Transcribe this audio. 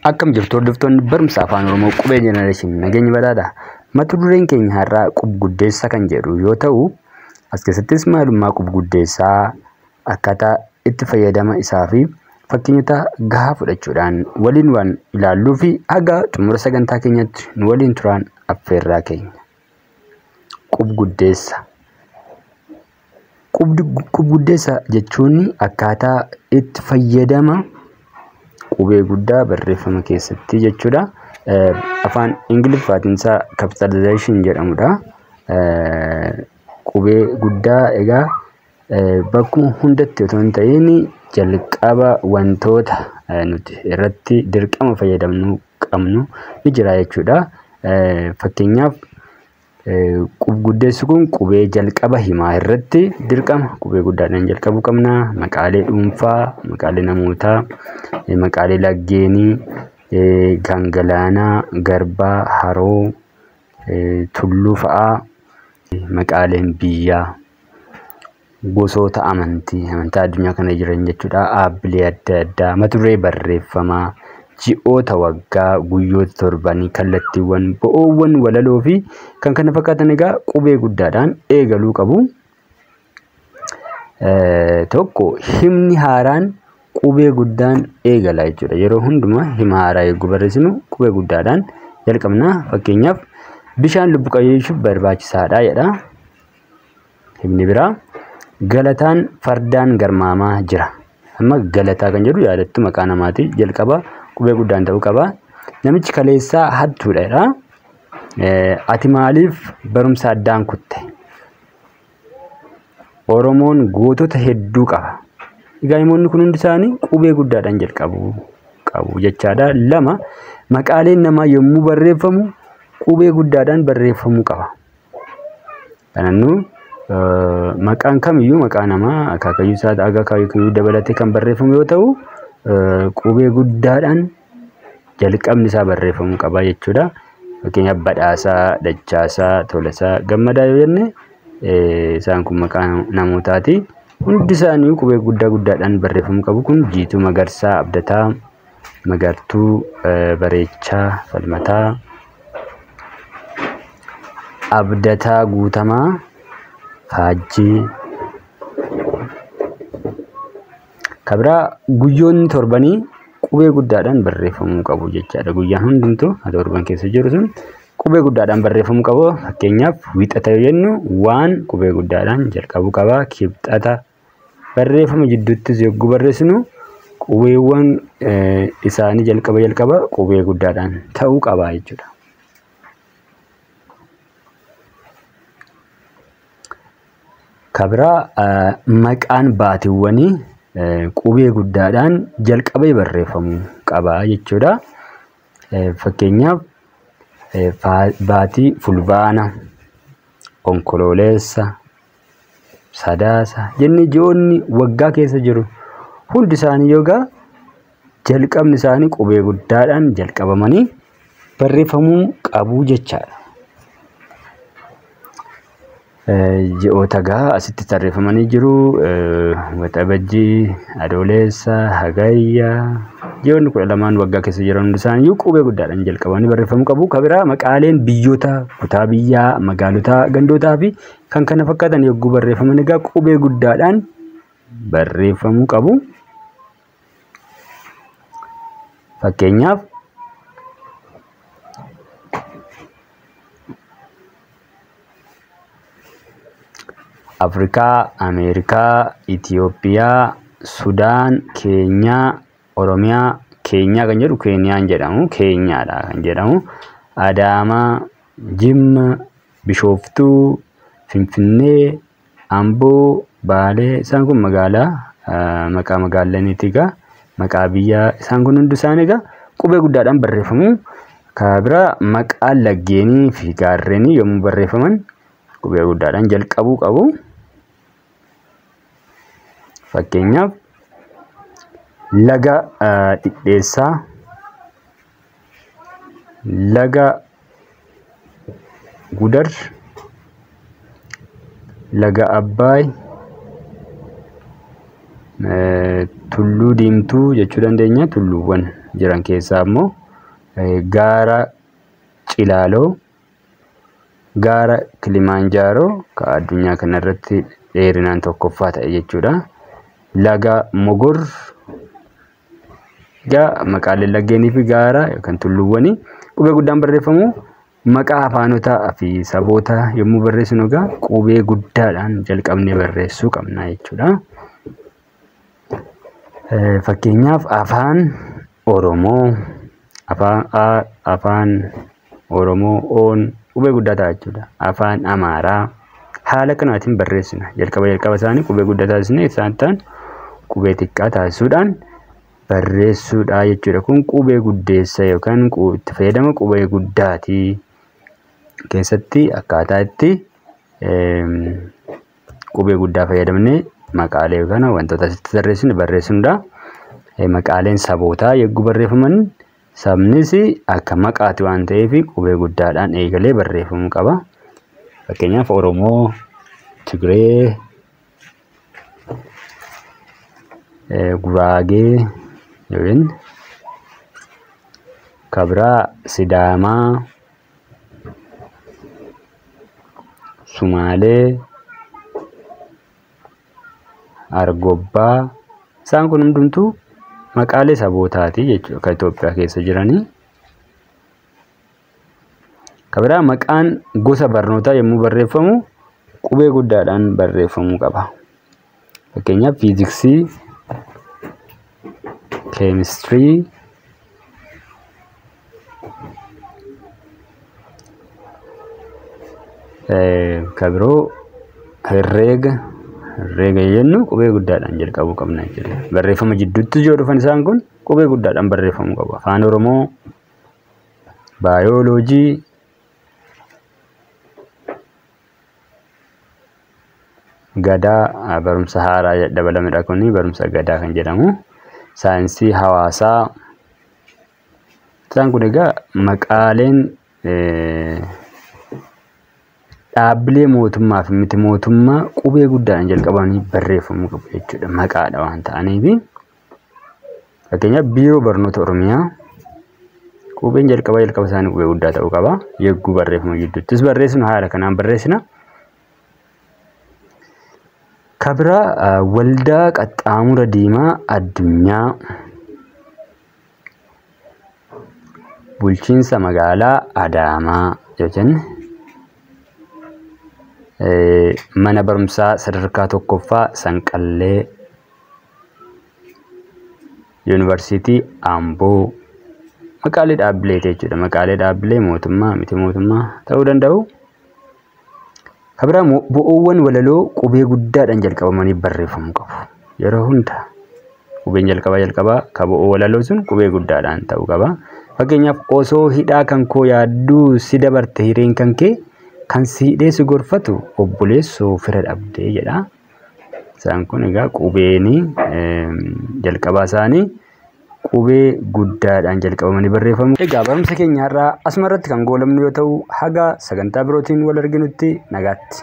Akkam jirtu hordoftoonni barumsa Afaan Oromoo Qubee Generation nageenyi badhaadha. Mata dureen keenya har'aa qub-guddeessa kan jedhu yoo ta'u, as keessattis maalummaa qub-guddeessaa, akkaataa itti fayyadama isaa fi fakkeenyota gahaa fudhachuudhaan waliin waan ilaalluu fi haga xumura sagantaa keenyatti nu waliin turaan affeerraa keenya. Qub-guddeessa. Qub-guddeessa jechuun akkaataa itti fayyadama qubee guddaa barreeffama keessatti jechuudha. Afaan Ingiliffaatiin isaa capitalization jedhamudha. Qubee guddaa egaa bakkuma hundatti otoo hin ta'in jalqaba wantoota nuti irratti dirqama fayyadamnu qabnu ni jira jechuudha. Fakkeenyaaf qub-guddeessi kun qubee jalqaba himaa irratti dirqama qubee guddaadhaan jalqabuu qabna. Maqaalee dhuunfaa, maqaalee namootaa, maqaalee laggeenii, kan galaanaa, garbaa, haroo, tulluu fa'aa, maqaaleen biyyaa, gosoota amantii, amantaa addunyaa kana jiran jechuudha. Dhaabbilee adda addaa, mata duree barreeffamaa, ji'oota waggaa, guyyoota torbanii, kallattiiwwan, bo'oowwan walaloo fi kan kana fakkaatan egaa qubee guddaadhaan eegaluu qabu. Tokko himni haaraan qubee guddaan eegala jechuudha. Yeroo hundumaa hima haaraa eeguu barreessinu qubee guddaadhaan jalqabna. Fakkeenyaaf bishaan lubbu qabeeyyiif barbaachisaadha jedha. Himni biraa Galataan fardaan garmaamaa jira. Amma Galataa kan jedhu yaadattu maqaa namaati. Jalqaba qubee guddaan ta'uu qaba. Namichi kaleessaa hattuudha jedha. Ati maaliif barumsa addaan kutte? Oromoon gootota hedduu qaba. Egaa himoonni kun hundi isaanii qubee guddaadhaan jalqabuu qabu jechaadha. 2, maqaaleen namaa yommuu barreeffamu qubee guddaadhaan barreeffamuu qaba. Kanannuu maqaan kamiyyuu maqaa namaa akaakayyuu isaa haga akaakayyuu dabalatee kan barreeffamu yoo ta'u, qubee guddaadhaan jalqabni isaa barreeffamuu qaba jechuudha. Fakkeenyaaf Badhaasaa, Dachaasaa, Tolasaa, Gammadaa yoo jenne isaan kun maqaa namootaati. Hundi isaanii qubee guddaa guddaadhaan barreeffamuu qabu. Kun Jiituu Magarsaa, Abdataa, Magartuu, Bareechaa, Falmataa, Abdataa Guutamaa, Faajjii. Kabiraa guyyoonni torbanii qubee guddaadhaan barreeffamuu qabu jechaadha. Guyyaan hundumtuu torban keessa jiru sun qubee guddaadhaan barreeffamuu qabu. Fakkeenyaaf wiixata yoo jennu waan qubee guddaadhaan jalqabuu qaba. Kibxata barreeffama jidduuttis yogguu barreessinu qubeewwan isaanii jalqaba jalqaba qubee guddaadhaan ta'uu qaba jechuudha. Kabiraa maqaan baatiiwwanii qubee guddaadhaan jalqabee barreeffamuu qaba jechuudha. Fakkeenyaaf baatii Fulbaana, Onkololeessa, Sadaasa jennee ji'oonni waggaa keessa jiru hundi isaanii yogaa jalqabni isaanii qubee guddaadhaan jalqabamanii barreeffamuu qabu jechaadha. Ji'oota gaa asitti tarreeffamanii jiru. Waxabajjii, Adoolessa, Hagayya. Ji'oonni 12 waggaa keessa jiran hundi isaanii qubee guddaadhaan jalqabanii barreeffamuu qabu. Kabiraa maqaaleen biyyoota, kutaa biyyaa, magaalotaa, gandootaa fi kan kana fakkaatan yogguu barreeffaman egaa qubee guddaadhaan barreeffamuu qabu. Fakkeenyaaf Afrikaa, Ameerikaa, Itiyoophiyaa, Sudaan, Keenyaa, Oromiyaa, Keenyaa kan jedhu Keeniyaan jedhamu, Keenyaadha kan jedhamu, Adaamaa, Jimma, Bishooftuu, Finfinnee, Amboo, Baalee, isaan kun magaalaa maqaa magaalaniiti egaa maqaa biyyaa isaan kun hundi isaanii egaa qubee guddaadhaan barreeffamu. Kabiraa maqaan laggeenii fi gaarreenii yommuu barreeffaman qubee guddaadhaan jalqabuu qabu. Fakkeenyaaf laga Dhidheessaa, laga Gudar, laga Abbaay, Tulluu Diimtuu jechuu dandeenya. Tulluuwwan jiran keessaa immoo gaara Cilaaloo, gaara Kilimanjaaroo kan addunyaa kanarratti dheerinaan tokkoffaa ta'e jechuudha. Laga Mogor. Egaa maqaaleen laggeenii fi gaara yookaan tulluuwwanii qubee guddaan barreeffamu. Maqaa afaanotaa fi saboota yommuu barreessinu egaa qubee guddaadhaan jalqabnee barreessuu qabna jechuudha. Fakkeenyaaf afaan Oromoo, afaan Oromoo oon qubee guddaa ta'a jechuudha. Afaan Amaaraa haala kanaatiin barreessina. Jalqaba jalqaba isaanii qubee guddaa taasisnee isaan ta'an qubee xiqqaa taasisuudhaan barreessuudha jechuudha. Kun qubee guddeessa yookaan itti fayyadama qubee guddaati. Keessatti akkaataa itti qubee guddaa fayyadamnee maqaalee yookaan wantoota asitti tarreessinu barreessinudha. Maqaaleen sabootaa yogguu barreeffaman sabnis akka maqaati waan ta'eef qubee guddaadhaan eegalee barreeffamuu qaba. Fakkeenyaaf Oromoo, Tigree, Guraagee yookiin Kabraa, Sidaamaa, Sumaalee, Argobbaa. Isaan kun hundumtuu maqaalee sabootaati jechuudha kan Itoophiyaa keessa jiranii. Kan biraa maqaan gosa barnootaa yommuu barreeffamu qubee guddaadhaan barreeffamuu qaba. Fakkeenyaaf fiiziksii, keemistirii, kan biroo herreega. Herreega jennu qubee guddaadhaan jalqabuu qabna jechuudha. Barreeffama jidduutti yoo dhufan isaan kun qubee guddaadhaan barreeffamuu qabu. Afaan Oromoo, baayoloojii, gadaa barumsa haaraa dabalamedha kuni barumsa gadaa kan jedhamu. Saayinsii hawaasaa. Isaan kun egaa maqaaleen dhaabbilee mootummaa fi miti mootummaa qubee guddaadhaan jalqabanii barreeffamuu qabu jechuudha. Maqaadha waan ta'aniif. Fakkeenyaaf Biiroo Barnoota Oromiyaa qubeen jalqaba jalqaba isaanii qubee guddaa ta'uu qaba. Yogguu barreeffama jidduuttis barreessinu haala kanaan barreessina. Kan biraa Waldaa Qaxxaamura Diimaa Addunyaa, Bulchiinsa Magaalaa Adaamaa yoo jenne, mana barumsaa sadarkaa tokkoffaa Sanqallee, Yuunivarsiitii Amboo, maqaalee dhaabbileeti jechuudha. Maqaalee dhaabbilee mootummaa miti mootummaa ta'uu danda'u. Kan biraa bo'oowwan walaloo qubee guddaadhaan jalqabamanii barreeffamuu qabu. Yeroo hunda qubeen jalqabaa jalqabaa kan bo'oo walaloo sun qubee guddaadhaan ta'uu qaba. Fakkeenyaaf osoo hidhaa kan koo yaadduu si dabarte hireen kan kee kan si hidhee si gorfatu obboleessoo fira dhabdee jedha. Isaan kun egaa qubeen jalqabaa isaanii qubee guddaadhaan jalqabamanii barreeffamu. Egaa barumsa keenya har'aa asuma irratti kan goolabnu yoo ta'u, haga sagantaa birootiin wal arginutti nagaatti.